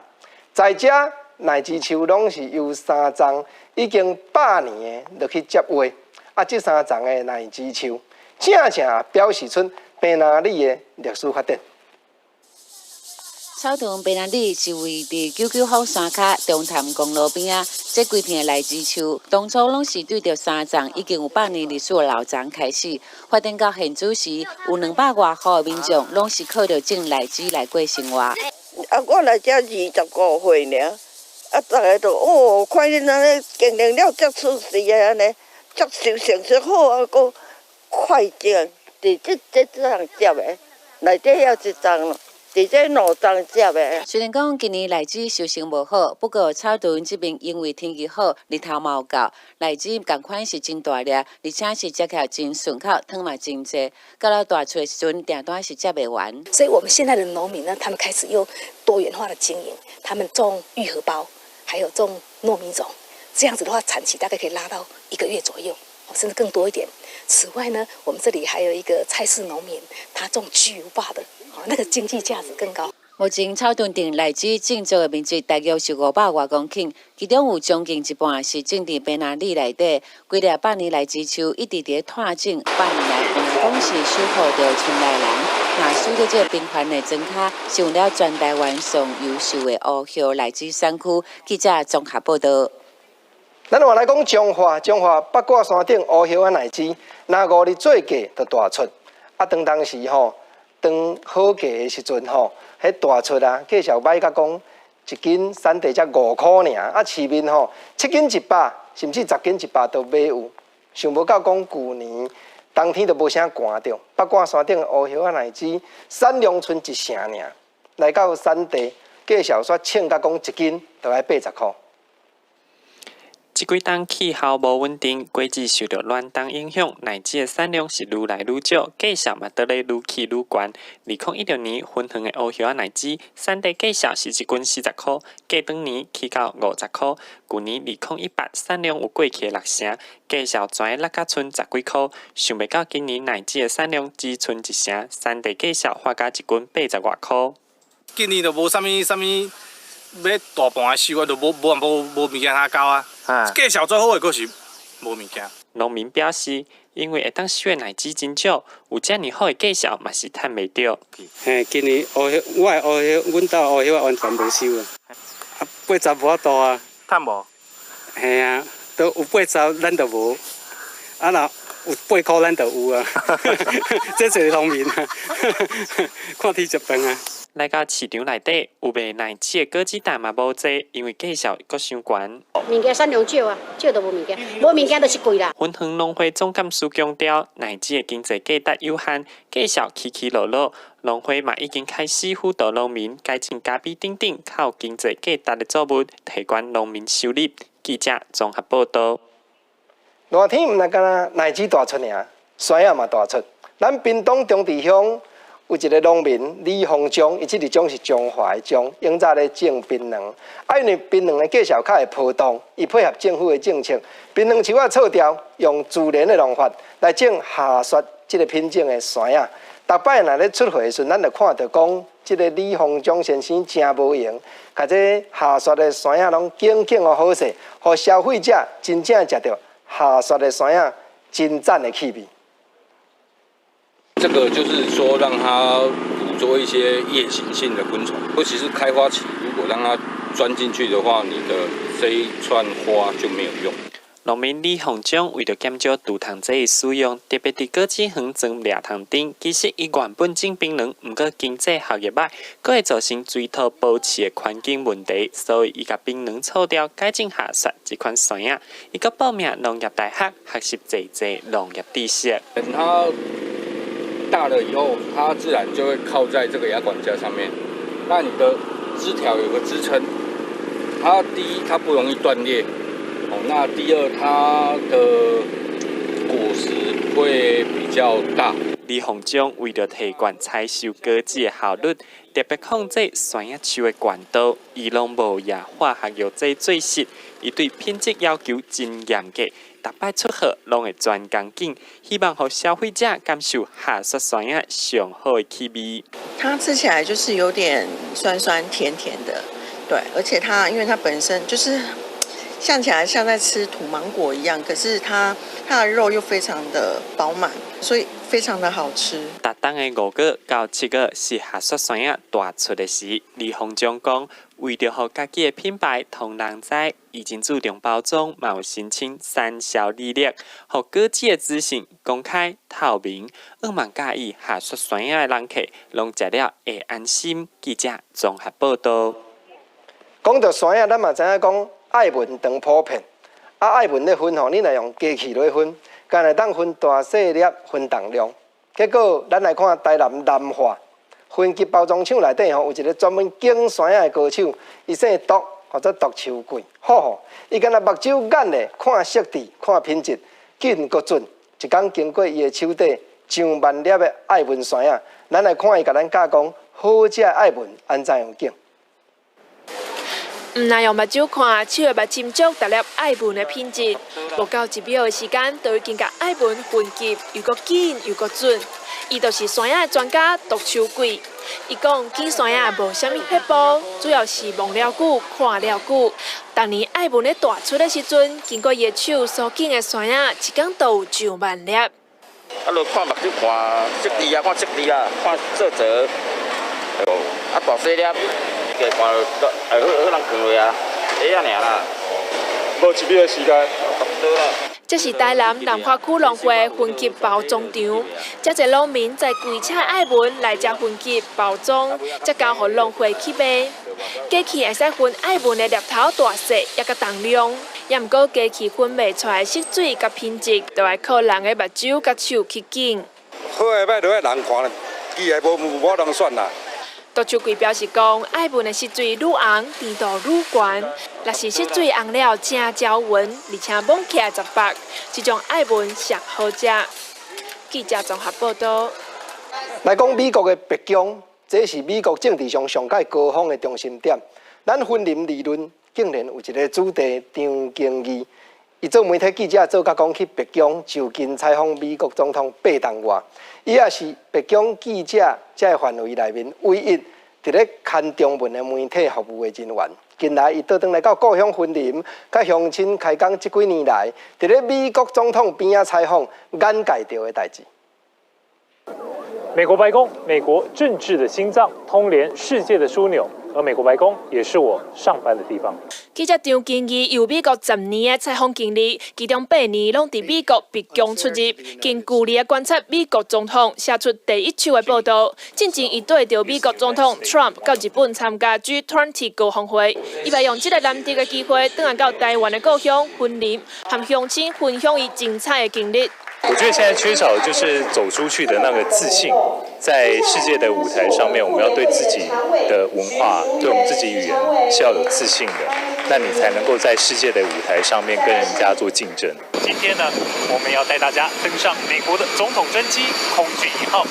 在遮奶子樹攏是由三欉已經百年的落去接話，啊，這三叢的奶子樹，正正表示出檳榔里的歷史發展。草屯檳榔里是位佇九九峰山跤中潭公路邊仔，這規片的荔枝樹，當初攏是對著三叢已經有百年歷史的老欉開始發展到現此時，有200外戶的民眾攏是靠著種荔枝來過生活。啊，我來遮25歲爾，啊，逐个都哦，看恁按呢經營了遮出色的按呢，遮收成績好啊，閣快種，佇這這叢接的，內底還有一叢。佇這兩叢接的。雖然講今年荔枝收成無好，不過草屯這邊因為天氣好，日頭嘛有夠，荔枝仝款是真大粒，而且是食起來真順口，糖嘛真濟。到了大出的時陣，訂單是接袂完。所以我們現在的農民呢，他們開始又多元化的經營，他們種玉荷包，還有種糯米種，這樣子的話，產期大概可以拉到一個月左右，甚至更多一點。此外呢，我們這裡還有一個菜市農民，他種巨無霸的。那個經濟價值更高。目前草屯鎮荔枝種植的面積大約是500外公頃，其中有將近一半是種佇檳榔里內底。規粒百年荔枝樹一直佇咧拓種，百年來敢若講是守護著村內人。若隨著這個平凡的莊跤，成為了全台灣上優秀的烏葉荔枝產區。記者綜合報導。咱換來講彰化，彰化八卦山頂烏葉仔荔枝，若五日做價就大出。啊，當當時吼，當好價的時陣吼，彼大出啊，價數歹甲講，一斤產地才5箍爾，啊市面吼7斤1百，甚至10斤100都買有。想無到講舊年冬天都無啥寒著，八卦山頂烏葉仔荔枝產量賰一成爾，來到產地價數煞衝甲講一斤就愛80箍。這幾冬氣候無穩定，果子受著暖冬影響，荔枝的產量是愈來愈少，價數嘛倒咧愈起愈懸。2016年，芬園的烏葉仔荔枝產地價數是一斤40箍，過轉年起到50箍。舊年2018產量有過去的六成，價數全落甲賰10幾箍。想袂到今年荔枝的產量只賰一成，產地價數發甲一斤80外箍。今年就無啥物啥物。欲大盤的收啊，就無無無無物件通交啊。價數最好的，閣是無物件。農民表示，因為會當收的荔枝真少，有遮爾好的價數嘛是趁袂著。嘿，今年烏葉，我的烏葉，阮兜烏葉完全無收啊。啊，80無法度啊。趁無？嘿啊，都有80，咱就無。啊，若有8箍，咱就有啊。這濟農民啊，看天食飯啊。來到市場內底，有賣荔枝的果子擔嘛無濟，因為價數閣傷懸。物件產量少啊，少就無物件，無物件就是貴啦。芬園農會總幹事強調，荔枝的經濟價值有限，價數起起落落，農會嘛已經開始輔導農民改種咖啡等等較有經濟價值的作物，提懸農民收入。記者綜合報導。熱天毋但干焦荔枝大出爾，酸仔嘛大出。咱屏東長治鄉有一個農民李鳳章，伊這個章是彰化的彰，永早咧種檳榔。啊，因為檳榔的價數較會波動，伊配合政府的政策，檳榔樹仔錯掉，用自然的農法來種夏雪這個品種的酸仔。逐擺若咧出貨的時陣，咱就看著講，這個李鳳章先生誠無閒，共這夏雪的酸仔攏緊緊予好勢，予消費者真正食著夏雪的酸仔真讚的氣味。這個就是說，讓它捕捉一些夜行性的昆蟲，尤其是開花期，如果讓它鑽進去的話，你的這一串花就沒有用。農民李鳳章為著減少除蟲劑的使用，特別佇果子園裝掠蟲燈。其實伊原本種檳榔，毋過經濟效益䆀，閣會造成水土保持的環境問題，所以伊共檳榔錯掉，改種夏雪這款酸仔。伊閣報名農業大學學習濟濟農業知識。等它大了以後，它自然就會靠在這個牙管架上面。那你的枝條有個支撐，它第一它不容易斷裂，哦，那第二它的果實會比較大。李鳳章為著提懸採收果子的效率，特別控制酸仔樹的懸度，伊攏無額化學藥劑做實，伊對品質要求真嚴格，逐擺出貨攏會專工揀，希望予消費者感受下雪酸仔上好的氣味。它吃起來就是有點酸酸甜甜的，對，而且它因為它本身就是像起來像在吃土芒果一樣，可是它的肉又非常的飽滿，所以非常的好吃。逐冬的5月到7月是下雪山仔大出的時，李鴻章講，為著予家己的品牌予人知，伊真注重包裝，嘛有申請產銷履歷，予果子的資訊公開透明，向望佮意下雪山仔的人客，攏食了會安心。記者綜合報道。講到山仔，咱嘛知影講愛文長普遍，啊愛文咧分吼，你若用機器來分，敢會當分大細粒、分重量。結果咱來看台南南化分級包裝廠內底吼，有一个專門揀山仔的高手，伊姓杜，號做杜秋貴。吼吼，伊敢若目睭眼的看色致、看品質，緊閣準。一工經過伊的手底上萬粒的愛文山仔，咱來看伊共咱教講好食的愛文按怎樣揀。毋若用目睭看，手會捌斟酌逐粒愛文的品質。無夠1秒的時間，就已經共愛文分級，又閣緊又閣準。伊就是山仔的專家杜秋貴。伊講揀山仔無啥物撇步，主要是摸了久、看了久。逐年愛文咧大出的時陣，經過伊的手所揀的山仔，一工都有上萬粒。啊，就看目睭看色致啊，看色致啊，看色澤，啊大細粒。看好好人看落啊，會啊爾啦，無1秒的時間。這是台南南華區農會分級包裝場，遮濟農民載規車愛文來遮分級包裝，才交予農會去賣。機器會使分愛文的粒頭大細，抑佮重量，也毋過機器分袂出來色水佮品質，就愛靠人的目睭佮手去揀。好的歹都愛人看，機械無無法通選啦。杜秋貴表示講，愛文的色水愈紅，甜度愈懸。若是色水紅了誠焦勻，而且摸起來十白，這種愛文上好食。記者綜合報道。來講美國的白宮，這是美國政治上上蓋高峰的中心點。咱雲林二崙竟然有一个子弟張經義，伊做媒體記者做甲講去白宮就近採訪美國總統拜登外，伊也是白宮記者這个範圍內面唯一佇咧牽中文的媒體服務的人員。近來伊倒轉來到故鄉雲林，佮鄉親開講，這幾年來佇咧美國總統邊仔採訪眼界著的代誌。美國白宮，美國政治的心臟，通聯世界的樞紐，而美國白宮也是我上班的地方。記者張經義有美國10年的採訪經歷，其中8年攏佇美國白宮出入，近距離的觀察美國總統，寫出第一手的報道。進前伊綴著美國總統 Trump 到日本參加 G20 高峰會，伊欲用這个難得的機會，轉來到台灣的故鄉雲林，和鄉親分享伊精彩的經歷。我覺得現在缺少的就是走出去的那個自信，在世界的舞台上面，我們要對自己的文化、對我們自己語言是要有自信的，那你才能夠在世界的舞台上面跟人家做競爭。今天呢，我們要帶大家登上美國的總統專機空軍一號。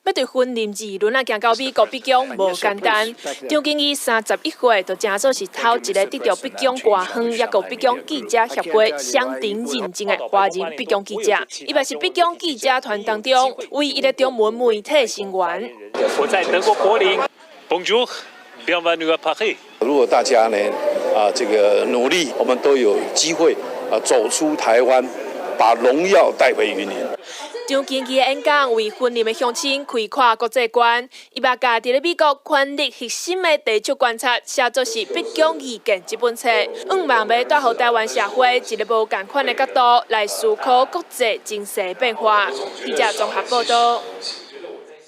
欲對雲林二崙仔行到美國白宮無簡單。張經義31歲，就成做是頭一个得著白宮官方，抑閣白宮記者協會雙重認證的華人白宮記者。伊嘛是白宮記者團當中唯一的中文媒體成員。我在德國柏林，Bonjour，bienvenue à Paris。如果大家呢啊這個努力，我們都有機會啊走出台灣，把榮耀帶回雲林。張經義的演講為雲林的鄉親開闊國際觀，伊嘛共佇咧美國權力核心的地區觀察寫做是《白宮意見》這本冊，向望欲帶予台灣社會一个無仝款的角度來思考國際情勢變化。記者綜合報道。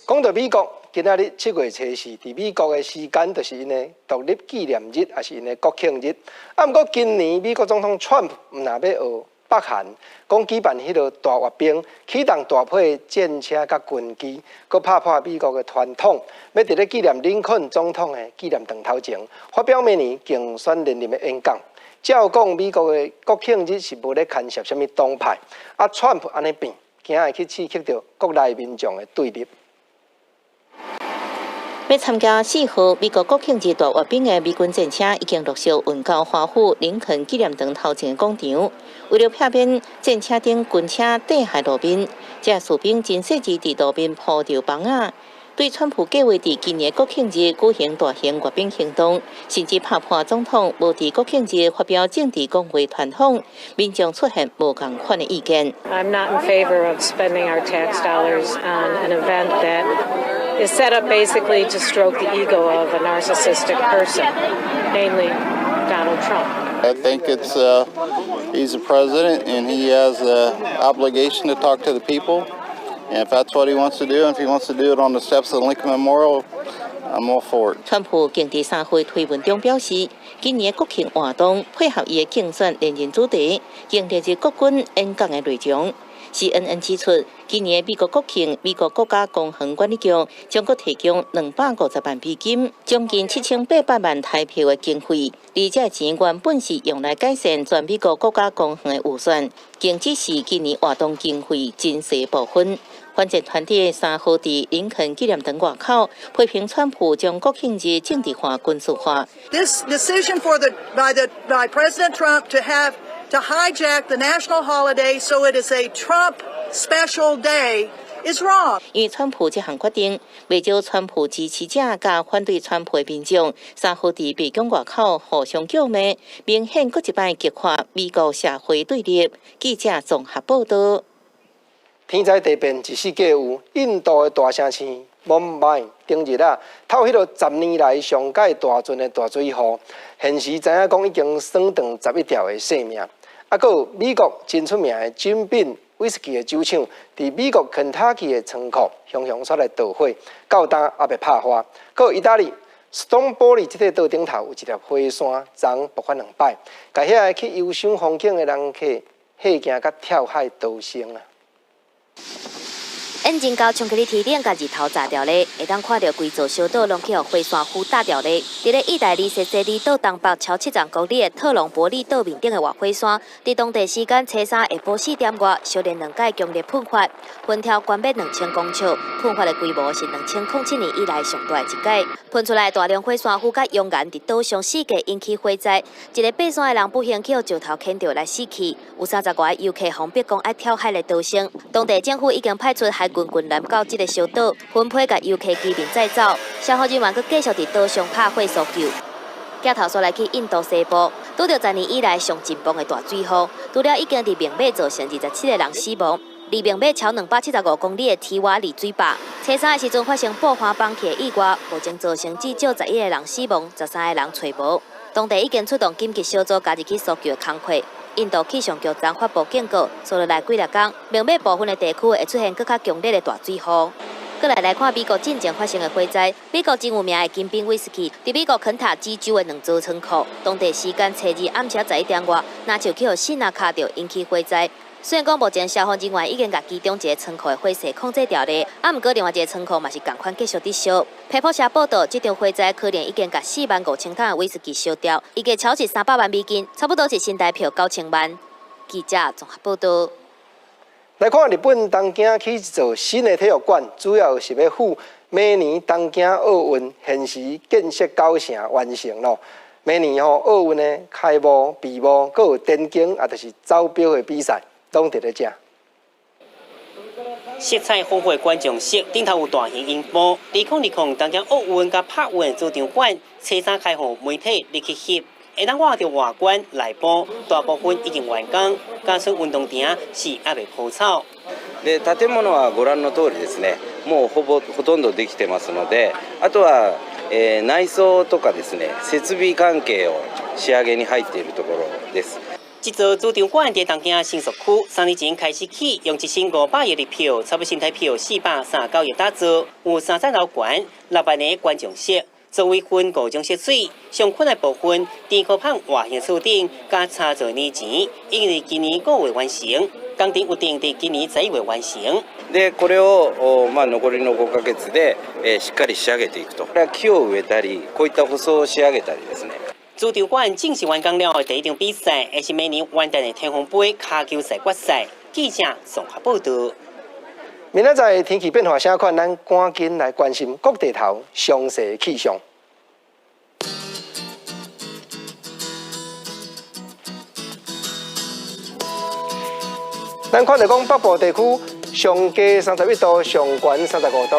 講到美國，今仔日7月初4，佇美國的時間就是𪜶的獨立紀念日，抑是𪜶的國慶日。啊，毋過今年美國總統川普毋若欲學北韓，講舉辦彼个大閱兵，啟動大批戰車佮軍機，閣拍破美國的傳統，欲佇咧紀念林肯總統的紀念堂頭前發表明年競選連任的演講。照講美國的國慶日是無咧牽涉啥物黨派，啊，川普按呢變，驚會去刺激著國內民眾的對立。欲參加4號美國國慶日大閱兵的美軍戰車已經陸續運到華府林肯紀念堂頭前的廣場。為著避免戰車頂軍車綴下路面，這士兵真細緻佇路面鋪著枋仔。對川普計劃佇今年國慶日舉行大型閱兵行動，甚至拍破總統無佇國慶日發表政治講話傳統，民眾出現無仝款的意見。 I'm not in favor of spending our tax dollars on an event that is set up basically to stroke the ego of a narcissistic person, namely Donald Trump. I think he's a president and he has the obligation to talk to the people. And if that's what he wants to do, and if he wants to do it on the steps of the Lincoln Memorial, I'm all for it. 川普更佇3號推文中表示，今年國慶活動配合伊的競選連任主題，將列入國軍演講的內容。CNN 指出，今年美國國慶，美國國家公園管理局將閣提供250萬美金，將近7800萬台幣的經費。而這錢原本是用來改善全美國國家公園的預算，更只是今年活動經費真細部分。反戰團體3號佇林肯紀念堂外口批評川普將國慶日政治化、軍事化。 This decision for the by the by President Trump to have to hijack the national holiday so it is a Trump special day is wrong. 因為川普這項決定，袂少川普支持者佮反對川普的民眾，3號佇白宮外口互相叫罵，明顯閣一擺激化美國社會對立。記者綜合報道。天災地變，一四季有。印度的大城市孟買頂日啊，透彼落10年來上蓋大陣的大水雨，現時知影講已經損斷11條的性命。啊，閣有美國真出名的金餅威士忌的酒廠，佇美國肯塔基的倉庫，雄雄煞來著火，到今猶未拍花。閣有意大利斯東玻璃這塊島頂頭有一粒火山，昨爆發兩擺，共遐个去遊賞風景的人客嚇驚佮跳海逃生啊！眼睛猴衝去咧天頂，共日頭炸著咧，會當看著規座小島攏去予火山灰罩著咧。佇咧意大利西西里島東北超70公里的特隆伯利島面頂的活火山，佇當地時間初三下晡4點外，相連兩擺強烈噴發，焚燒懸欲2000公尺，噴發的規模是2007年以來上大的一擺。噴出來大量火山灰佮熔岩，佇島上四界引起火災。一个爬山的人不幸去予石頭牽著來死去，有30外个遊客予逼講愛跳海來逃生。當地政府已經派出海軍軍艦到這个小島，分批共遊客居民載走。消防人員閣繼續佇島上拍火搜救。鏡頭煞來去印度西部，拄著十年以來上陣暴的大水雨，除了已經佇孟買造成27个人死亡，離孟買超275公里的提瓦里水壩，初三的時陣發生爆岸崩去的意外，目前造成至少11个人死亡，13个人揣無。當地已經出動緊急小組加入去搜救的工課。印度氣象局昨發布警告，紲落來幾日工，孟買部分的地區會出現閣較強烈的大水雨。閣來來看美國進前發生的火災，美國真有名的金餅威士忌，佇美國肯塔基州的兩座倉庫，當地時間初二暗時11點外，若就去予爍爁卡著，引起火災。雖然講目前消防人員已經共其中一个倉庫的火勢控制牢咧，啊，毋過另外一个倉庫嘛是仝款繼續佇燒。彭博社報道，這場火災可能已經共4萬5千桶的威士忌燒掉，預計超是300萬美金，差不多是新台票9000萬。記者綜合報道。來看日本東京起一座新的體育館，主要是欲赴明年東京奧運現時建設九成完成咯。明年吼奧運的開幕、閉幕，閣有田徑，也就是走標的比賽，攏佇咧遮。色彩豐富的觀眾席，頂頭有大型螢幕。2020東京奧運佮柏運主場館，初三開予媒體入去翕，會當看著外觀內部大部分已經完工，加上運動場是猶未鋪草。で建物はご覧の通りですね、もうほぼほとんどできてますので、あとは、內装とかですね、設備関係を仕上げに入っているところです。這座主場館佇東京新宿區，3年前開始起，用1500億日幣，差不多新台幣439億打造，有三層樓懸，6萬個觀眾席，作為分五種色水，上困的部分，電科棒外形厝頂，佮插座年前，已經佇今年5月完成，工程有定佇今年11月完成。でこれをまあ残りの5ヶ月でしっかり仕上げていくと。これは木を植えたり、こういった舗装を仕上げたりですね。主場館正式完工了後第一場比賽，會是明年元旦的天皇盃跤球賽決賽。記者綜合報道。明仔載天氣變化啥款，咱趕緊來關心各地頭詳細氣象。咱看著講北部地區上低31度，上懸35度。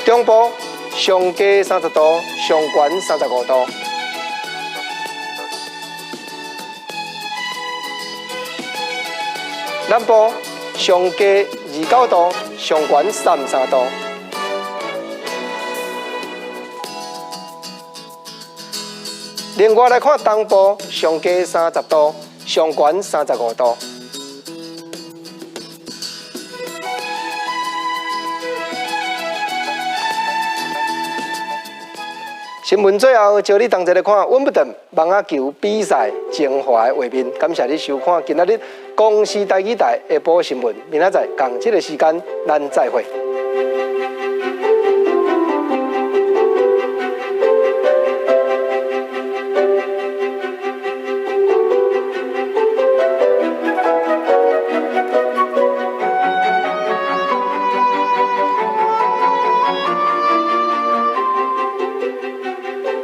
中部上低30度，上懸35度。南部上低29度，上懸33度。另外來看東部上低30度，上懸35度。新聞最後，招你同齊來看溫布頓網仔球比賽精華的畫面。感謝你收看今仔日公視台語台下晡新聞。明仔載仝這个時間，咱再會。